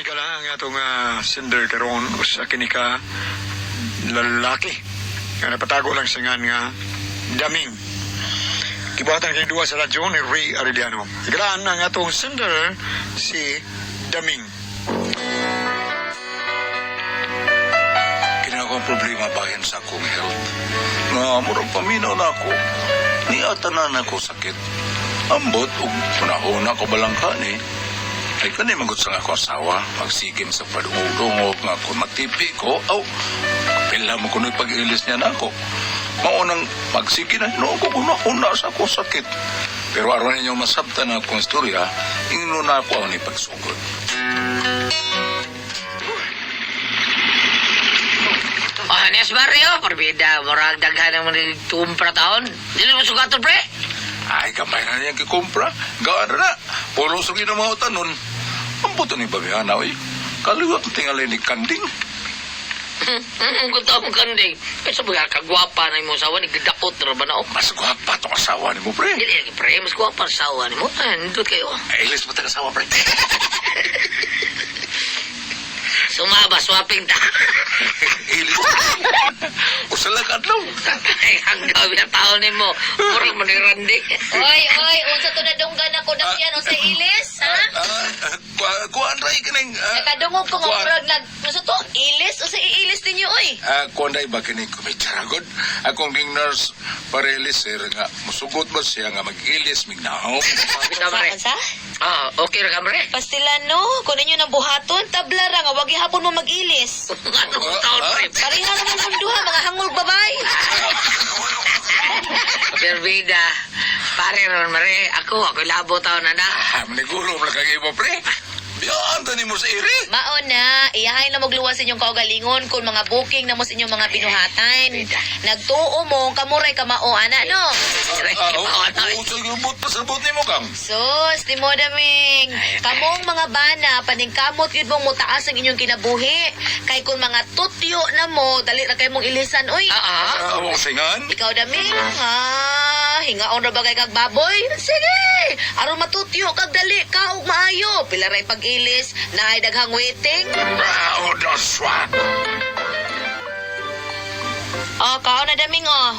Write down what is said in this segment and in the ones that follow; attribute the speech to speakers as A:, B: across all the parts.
A: Higala ang atong sender karon usa kini ka lalaki nga napatago lang sa ngan nga Daming. Gibuhatan kini duwa sa radyo ni Ray Arellano. Higalaan ang atong sender, si Daming.
B: Kini ako ang problema bahin sa akong health. Nga murag paminaw na ako. Ni tanan ako sakit. Ambot og hunahuna ko balangkan eh. Ay kani manggod sa ako asawa, magsigim sa padungog nga kung matipi ko, aw, pila mo kuno'y pag-ilis niya na ako. Maunang magsige na noon ko una sa akong sakit. Pero aron ninyo masabtan ang akong istorya, ingno na ako ang ipagsugod.
C: Oh, nes barrio, porbida, murag daghan ang mga tumpra taon. Dili mo sugaton, pre.
B: Ay, kamay na niyang kikumpra. Gaan na na. Pulo sa mga tanon. Ang buto ni Babiana, oy. Kaliwat ang tingalay ni Kanding.
C: Kung taong kanding. Ay, sa mga kagwapa na imong sawa, nagdakot na ba na, oh.
B: Mas gwapa itong asawa ni mo, pre.
C: Dili lagi, pre, mas gwapa ang sawa ni mo. Ah, nindot kayo.
B: Ay, ilis mo tayong asawa, pre.
C: Sumaba, swapping ta.
B: Ilis. Usalag adlaw.
C: Ay, ang gabi na taon ni mo. Murag mo ni Randy.
D: Oy, oy, unsa to nadunggan ako dakyan unsa ilis, ha?
B: Kuan, ray, kining
D: Nakadungog ko nga
B: kuan.
D: murag nag unsa to? Ilis unsa iilis ninyo oy?
B: Kuan day ba kining kumitsaragod? Akong ging nurse parelis, sir, nga musugot ba siya nga mag-ilis, mignaw?
C: Bitaw, pre.
D: Unsa?
C: Ah, okay ra ka, pre.
D: Pastilan no, kun inyo nang buhaton, tabla ra nga wag gihapon mo mag-ilis.
C: Anong taon, pre?
D: Pareha naman kung duha mga hangol babay.
C: Porbida. Pare ron, mare. Ako labo taon na na.
B: Ah, maniguro mo lang kang iba, pre. Biyaan tani mo sa iri.
D: Mao na, iyahay na magluwas inyong kaugalingon kung mga booking na mo sa inyong mga binuhatan. Nagtuo mo, kamuray kamao ana no.
B: Ah, oh, oh, sa pa sa bot nimo kang.
D: Sus, di mo daming. Kamong mga bana, paningkamot yun mong mutaas ang inyong kinabuhi. Kay kung mga tutyo na mo, dali na kayo mong ilisan, uy.
C: Ah, ah.
B: Ah, singan.
D: Ikaw daming, ha? Hingaon ra ba kay kag baboy? Sige! Aron matutyo kag dali ka og maayo. Pila ray pag-ilis, naay daghang waiting.
B: Ah, oh, daswa.
D: Ah, kaon na daming ah.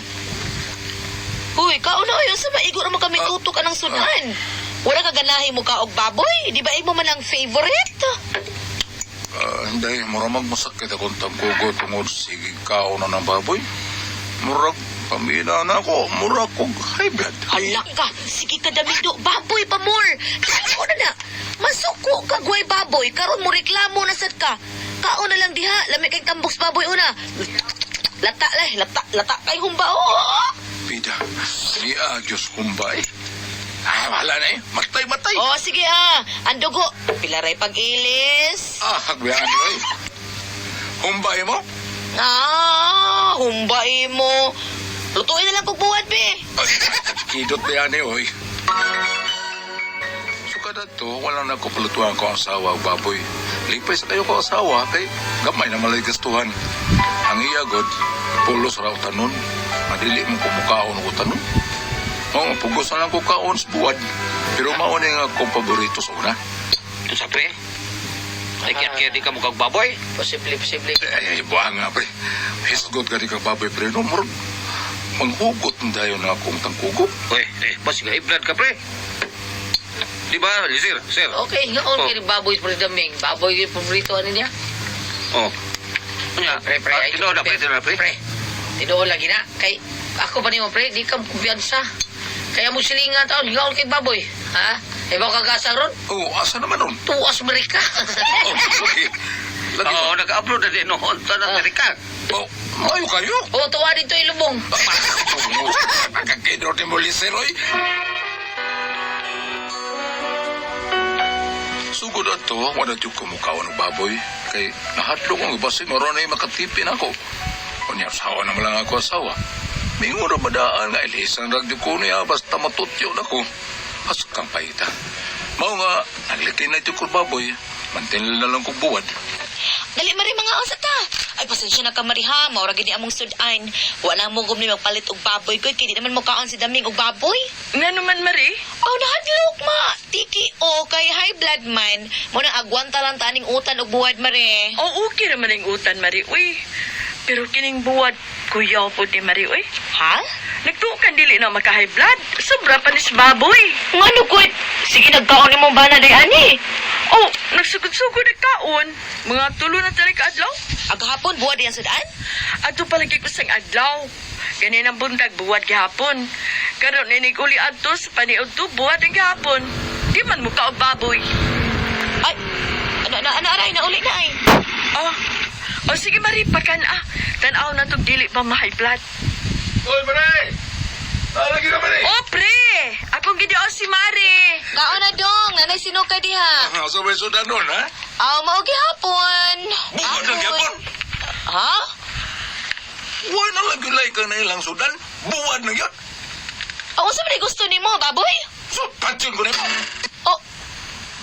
D: Uy, kaon na oy, unsa maigo ra man kami tutok anang sudan. Wala ka ganahi mo kaog baboy? Di ba imo man ang favorite?
B: Ah, hindi, murag magmasakit akong tagkugo tungod sige kaon na ng baboy. Murag, pamina na ako, murag kog high blood.
D: Hala ka, sige ka damido, baboy pa more. Kaon na na. Masuko ka gway baboy, karon mo reklamo na sad ka. Kaon na lang diha, lami kay tambok sa baboy una. Lata lay, lata, lata kay humba oh.
B: Bida, niya, Diyos kumbay. Ah, wala na eh. Matay, matay.
D: Oh, sige ah. Ang dugo, pila ray pag-ilis.
B: Ah, hagbayaan nyo eh. Humbay mo?
D: Ah, humba mo. Lutuin na lang kog buwad be.
B: Ay, kidot na yan eh, oy. So kada to, wala na ko palutuan ko ang asawa o baboy. Lipay sa kayo ko asawa, kay gamay na malay gastuhan. Ang iyagod, pulos raw tanon. Madili mo kumukaon ko tanon. Oo, pugos na lang ko kaon sa buwad. Pero mao ni nga akong paborito sa una.
E: Ito sa pre. Ay, kaya di ka mukhang baboy.
C: Posible, posible.
B: Ay, ay, buwang nga, pre. Hisgot ka di kang baboy, pre. No, murag, manghugot na dayon na akong tangkugo.
E: Uy, eh, bas, high blood ka, pre. Di ba, sir, sir?
C: Okay, ngaon
E: Oh.
C: kay baboy pre daming. Baboy yung paborito ani niya.
E: Oh. Nya,
C: Pre, pre,
E: ah,
C: ay,
E: tinuod na, pre, tinuod na, pre.
C: Pre, tinuod lagi na. Kay, ako pa nimo, pre, di ka kumpiyansa. Kaya mo silingan taon, ngaon kay baboy. Ha? Ibaw kagasa ron,
B: Oh, asa naman nun?
C: tuas Amerika.
B: Oh, okay. Lagi
E: Oo, nag-upload na din noon sa Amerika.
B: Oh, maayo kayo.
C: O, tuwa dito ilubong.
B: Nakakidro ni mo, Liseroy. Sugod ato, wala yung kumukaon ng baboy. Kay nahadlok ang basin, maroon ay makatipin ako. Unya, asawa naman lang ako asawa. Mingon na madaan nga ilisan ragyo ko niya, basta matutyo na ko. Pasok kang paita. Mao nga, naglitin na ito ko baboy. Mantinil na lang kong buwad.
D: Dali Mari, mga unsa ta. Ay, pasensya na ka, Mari, ha. Maura gini among sudan. Wala mo gumni magpalit og baboy ko. Kay di naman mo kaon si Daming og baboy.
F: Nga naman, Mari.
D: Oh, nahadlok ma. Tiki o kay high blood man. Mo na agwanta lang taning utan og buwad, Mari.
F: O, okay naman ang utan, Mari. Uy, pero kining buwad, kuyaw po ni Mari, uy.
D: Ha?
F: Nagtuo dili na maka-high blood. Sobra pa ni si baboy.
D: Ngano ko? Sige, nagkaon ni mong bana day ani.
F: Oh, nagsugod-sugod nagkaon. Mga tulo na tarik adlaw.
D: Agahapon buwad yan sudan?
F: Ato palagi ko sang adlaw. Ganin ang buntag buwad gihapon. Karon ninig uli adto sa paniud to buwad ang gihapon. Di man mo kaog baboy.
D: Ay, ano na ano aray na uli na ay.
F: Oh, oh sige Mari, pakan ah. Tanaw na tog dili pa ma-high blood.
B: Oy, Mari! Lagi ka, Mari!
F: Oh, pre! Akong gidios si Mari.
D: Kaon na dong, nanay sino ka diha?
B: Sa may sudan nun, ha?
D: Aw, mao gihapon.
B: Buwad lang gihapon.
D: Ha?
B: Wala na lang gulay ka na ilang sudan. Buwad na yun.
D: Aw, unsa man gusto nimo, baboy?
B: So, pansin ko na yun.
D: Oh,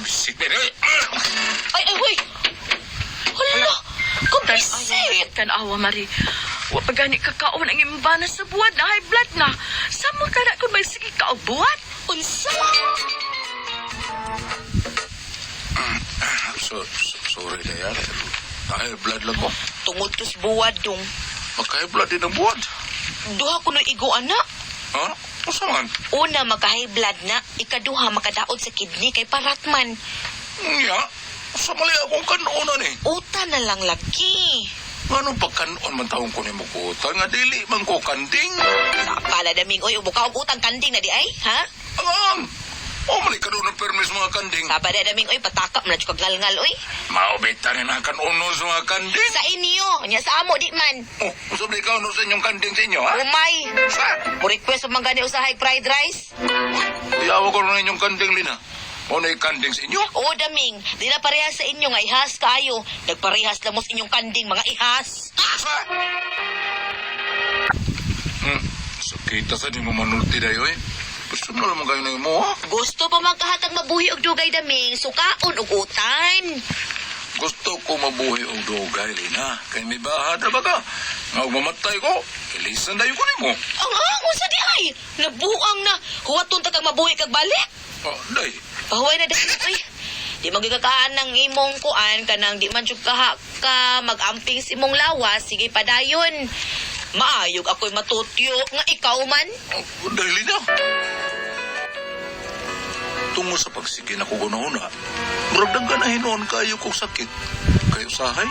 B: Bisik na yun.
D: ay ay hoy. Hala, kumpisit.
F: Tanawa, Mari. Wa pa gani kakaon ang imong bana sa buwad na high blood na. Sama ka na kung magsige ka og buwad.
D: Unsa?
B: So, so, sorry na yan. High blood lang ko.
D: Tungod to sa buwad dong.
B: Magka-high blood din ang buwad.
D: Duha kuno igo ana.
B: Ha? Unsa man?
D: Una maka-high blood na, ikaduha makadaot sa kidney kay paratman.
B: Nya, sa mali akong kanunan eh.
D: Uta na lang lagi.
B: Ngano pa kanon man taong ko ni Mukutan nga dili man ko kanding.
D: Sa pala daming oy ubo ka og utang kanding na di ay, ha?
B: Ang ang. O mali kanon ng permis mga kanding.
D: Sa pala daming oy patakap man na jud kag ngalngal oy.
B: Maubita ni na kanunon sa mga kanding.
D: Sa inyo, nya sa amo di man.
B: Oh, unsa ba ikaw sa inyong kanding sa inyo ha?
D: Umay.
B: Sa?
D: Mo request pa man gani usahay fried rice.
B: Iyawa ko rin inyong kanding lina. O na kanding sa inyo?
D: Oo, daming, di na parehas sa inyo nga ihas kaayo. Nagparehas lang mo sa inyong kanding mga ihas.
B: Sa? So kita sa di mo manulti dayo eh. Gusto na lang kayo na imo ha?
D: Gusto pa man kahatag mabuhi og dugay daming, sukaon og utan.
B: Gusto ko mabuhi og dugay, Lina. Kay may bahada ba ka? Nga og mamatay ko, ilisan dayo ko nimo.
D: Ang ang unsa di ay? Nabuang na. Huwaton ta kag mabuhi kag balik.
B: Oh, day.
D: Pahuway na dahil, uy. Di magigakaan ng imong kuan kanang di man jud ka, ka magamping sa imong lawas sige padayon. Maayog ako'y matutyo nga ikaw man.
B: Oh, day, Lina. Tungo sa pagsige na ko gunahuna, murag daghan na hinuon kayo kong sakit. Kay usahay,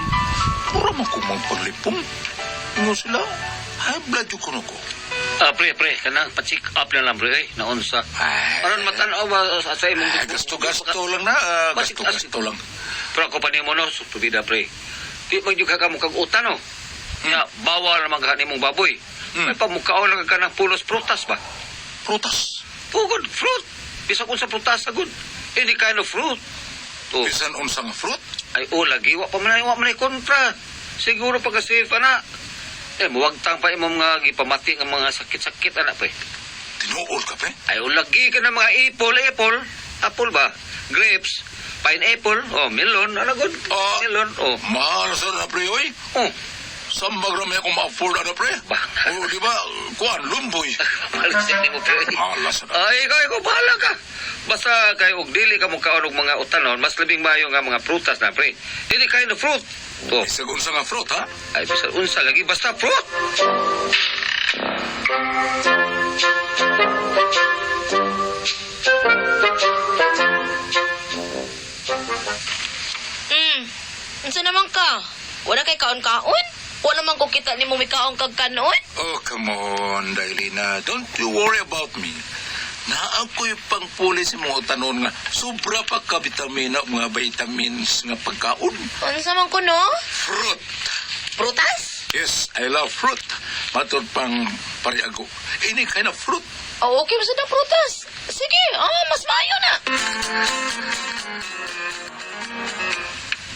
B: mura man kong magpaglipong. Ingon sila, high blood yung kuno ko.
E: Ah, pre, pre, kanang pa-check up na lang, pre, eh, naunsa.
B: Ay,
E: Aron matanaw ba sa imong
B: ay, gasto-gasto lang na, ah, gasto-gasto lang.
E: Pero ako pa nimo no, subida pre. Di man jud ka kamo kag utan no. Nya bawal man ka nimong baboy. May pamukaon lang ka ng pulos prutas ba?
B: Prutas.
E: Pugod fruit. Bisag unsa prutas agud. Any kind of fruit. Oh.
B: Bisan unsang fruit.
E: Ay o lagi wa pa man ay- wa man ay kontra. Siguro pagka safe ana. Eh muwagtang pa imong mga gipamati nga mga sakit-sakit ana pre.
B: Tinuol ka, pre.
E: Ay o lagi ka ng mga apple, apple, apple ba? Grapes, pineapple, oh melon, ano good?
B: Ah.
E: Melon, oh.
B: Mahal sa na, pre, oy.
E: Oh,
B: Sambag rami akong ma-afford na, pre.
E: Ba?
B: O, di ba? Kuan, lumboy.
E: Malasik ni mo pre.
B: Malas na.
E: Ay, ikaw, bahala ka. Basta kay og dili ka mo kaon og mga utanon, mas labing maayo nga mga prutas na pre. Any kind of fruit. Oh,
B: Bisag unsa nga fruit, ha?
E: ay bisan unsa lagi basta fruit.
D: Unsa naman ka? Wala kay kaon-kaon? Wala naman ko kita nimo mikaon kag kanon?
B: Oh, come on, Dailina. Don't you worry about me. Naa ko'y pangpuli sa mga tanon nga sobra pa ka bitamina, mga vitamins nga pagkaon.
D: Unsa man ko no?
B: Fruit.
D: Prutas?
B: Yes, I love fruit. Matod pang pariago. Any kind of fruit.
D: Oh, okay basta na prutas. Sige, ah, mas maayo na.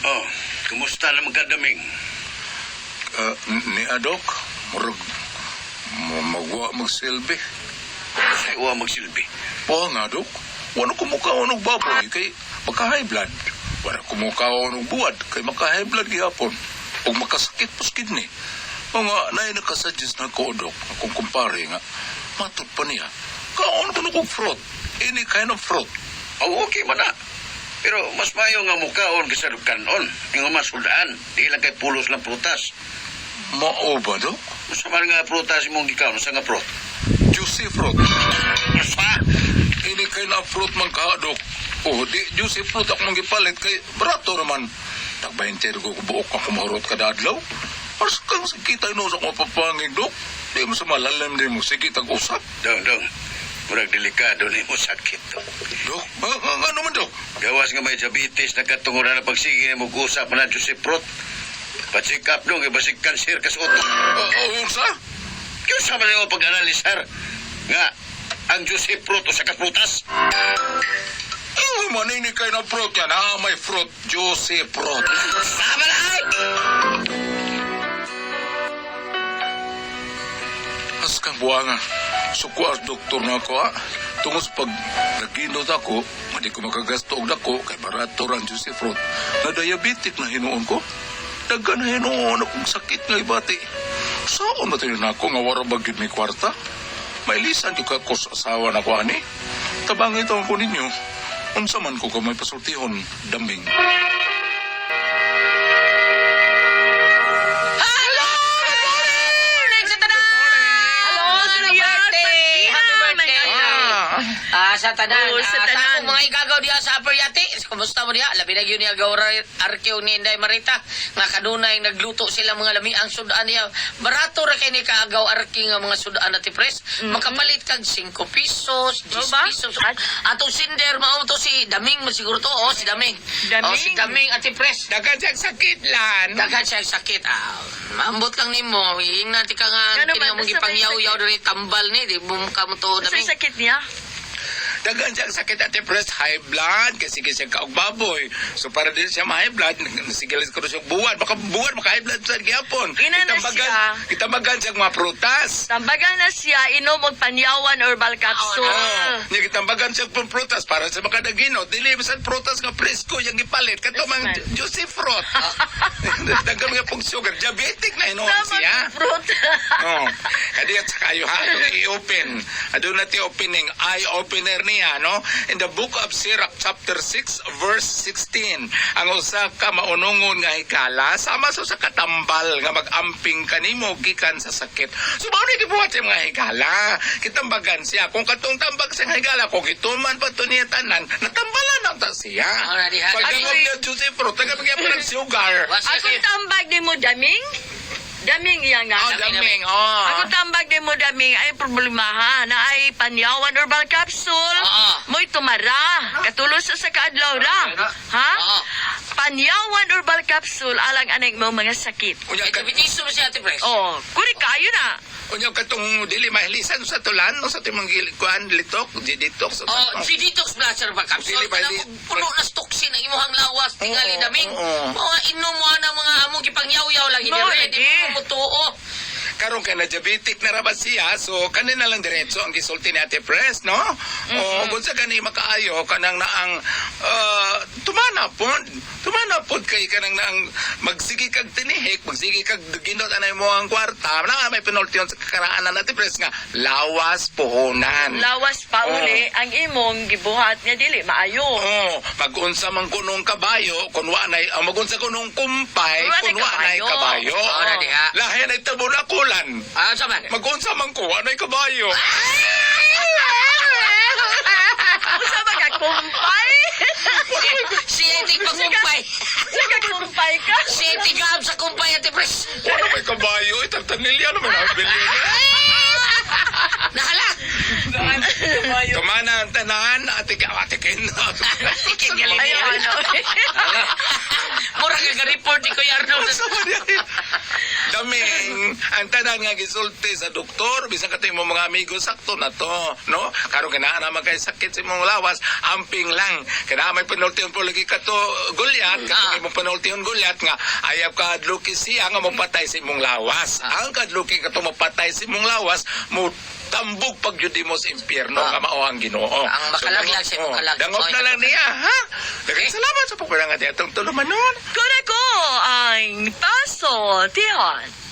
G: Oh, kumusta naman ka, Daming?
B: Ni Adok, murag magwa magsilbi.
G: Sa iwa magsilbi.
B: Wa nga, Dok. Wano ko mukha og baboy kay magka-high blood. Wala kumukaon og buwad kay maka-high blood gihapon ug makasakit pas kidney. Mga naay nakasuggest na ko, Dok, akong kumpare nga matud pa niya. Kaon ko kog fruit, any kind of fruit.
G: Oh, okay man na. Pero mas maayo nga mukaon kaysa kanon. Ingon man sudan, di lang kay pulos lang prutas.
B: Mao ba, Dok?
G: Unsa man nga prutas imong gikaon, unsa nga fruit?
B: Juicy fruit.
G: Unsa?
B: Any kind of fruit man ka, Dok. Oh, di juicy fruit akong gipalit kay barato naman. Tag 20 ko buok ang kumahurot kada adlaw. Ars kang kita no sa akong papangig, Dok. Di mo sa malalim di mo sige tag usap.
G: Dong, dong. Murag delikado ni mo sakit. Dong.
B: Dok, ano man, Dok?
G: Gawas nga may diabetes na katungod na pagsige mo gusap man ang juicy fruit. Pa-check up dong, kay basig kanser ka sa utok.
B: Oh, unsa?
G: Kaya sa man yung pag-analisar nga ang juicy fruit usa ka prutas.
B: Eh, manini kay na fruit yan, ha? May fruit, juicy fruit.
G: Sama na ay!
B: As kang buwanga. Suko as doktor na ako, ha? Tungod sa pag naginot ako, hindi ko makagasto og dako kay barato ra ang juicy fruit. Na diabetic na hinuon ko. Daghan na hinuon akong sakit nga ibati. Saan ba tayo na ako nga wara ba gyud may kwarta? Mailisan gyud ka ko sa asawa na ko ani. Tabang ito ko ninyo. Unsa man ko may pasultihon, Daming.
C: Hello! Morning sa tanan!
F: Hello,
C: Happy
F: Kuya.
C: birthday! Happy birthday!
F: Pandiha,
C: Ah, sa tanan.
F: Oo, sa
C: Ah, sa
F: tanan.
C: akong mga igagaw diha sa Upper Yati. Kumusta mo diha? Labi na gyud ni agaw Arkeo ni Inday Marita nga kanunay nagluto sila mga lamiang sudan niya. Barato ra kay ni kaagaw Arki nga mga sudan na tipres. Makapalit kag 5 pesos, 10
F: Oo ba?
C: pesos. Atong sinder mao to si Daming man siguro to. Oh, si Daming.
F: Daming.
C: Oh, si Daming ati pres.
H: Daghan siyang sakit lan.
C: Daghan siya sakit. Ah, maambot lang nimo. Ingnan ti ka nga
F: Ngano
C: kini
F: man,
C: mong
F: basta may
C: gipangyaw-yaw
F: sakit.
C: diri tambal ni di mo ka mo to
F: Unsay
C: Daming.
F: sakit niya?
H: Daghan siyang sakit ate press high blood kasi sige siya kaog baboy. So para din siya ma-high blood, sige ko siya buwan, baka buwan maka high blood sa gihapon.
F: Ina na siya.
H: Gitambagan siya mga prutas.
F: Tambagan na siya inom og panyawan herbal capsule.
H: Oh, niya gitambagan siya pong prutas para sa makadagino. Dili bisan prutas nga presko yang gipalit kato
F: Yes,
H: mang
F: man.
H: juicy fruit. Daghan mga pong sugar, diabetic na hinuon
F: Tama
H: siya.
F: fruit.
H: Oh. Kadi at saka ayo ha atong i-open. Aduna ti opening eye opener niya no. In the book of Sirach chapter 6 verse 16. Ang usa ka maunungon nga hikala sama sa usa ka tambal nga mag-amping kanimo gikan sa sakit. So mao ni gibuhat sa mga hikala. Kitambagan siya kung katong tambag sa higala kung gituman pa to niya tanan natambalan na ta siya.
C: Ah, na diha.
H: Pagdangop niya juicy fruit, tagapagyan ng sugar.
C: Wa siya
F: Akong tambag ni mo Daming? Daming iya nga.
H: Oh, daming. Oh.
F: Ako tambag ni mo Daming ay problema ha na ay panyawan herbal capsule.
C: Oo.
F: Mo'y tumara. Katulos sa kaadlaw ra. Ha?
C: Oo.
F: Panyawan herbal capsule alang aning mo mga sakit.
H: Unya
C: Kay
H: ka
C: diabetes mo siya ati pres.
F: Oh, kuri kayo na.
H: Unya katong dili mahilisan sa tulan no sa timong kuan litok di detox sa
C: Oh, si detox blaster ba capsule?
H: Dili ba,
C: Kanang puno na toxin ang imuhang lawas tingali
H: Oo,
C: daming.
H: oo.
C: Mga inom mo na mga among gipangyaw-yaw lang
F: Mo,
C: hindi ready
F: lagi.
C: mo tuo.
H: Karon kay na diabetic na ra ba siya so kanina lang diretso ang gisulti ni Ate Pres no. O kung sa gani makaayo kanang naang tumana pod kay kanang naang magsige kag tinihik magsige kag ginot anay mo ang kwarta na may penalty sa kakaraanan Ate Pres nga lawas puhunan.
F: Lawas pa uli ang imong gibuhat nga dili maayo.
H: Oo, magunsa man kunong kabayo, kun wa nay, magunsa kunong kumpay,
F: Wa nay
H: kun wa nay
F: kabayo.
H: kabayo.
C: Oo, na diha.
H: Lahi nay tabo na kulan.
C: Ah, sa man.
H: Magunsa man ko, wa nay kabayo.
F: Usa ba ka kumpay?
C: Siya iti pagkumpay.
F: Usa ka kumpay ka?
C: Siya iti gaab sa kumpay ati pres.
H: Wala may kabayo, itagtanilya naman ang bili.
C: Nahala.
H: Tumana ang tanan, ate ka, ate kin.
C: Ate galing
F: Ayaw
C: niya.
F: ano.
C: Mura ka ga-report ni Kuya Arnold.
H: Daming, ang tanan nga gisulti sa doktor, bisan ka mo mga amigo, sakto na to, no? Karon kinaan naman kay sakit sa imong lawas, amping lang. Kaya may penalty po lagi ka to gulyat, katong imong penalty gulyat nga ayaw ka adluki siya nga mopatay sa imong lawas. Ang kadluki ka to mopatay sa imong lawas, mo Tambog pag yun mo sa impyerno
C: Ah.
H: nga mao ang Ginoo.
C: Ang makalaglag sa imong
H: oh,
C: kalag.
H: Dangop na lang niya, ha? Daghang salamat sa pagpalangat atong tulumanon.
F: Kuna ko ang Paso Tihon.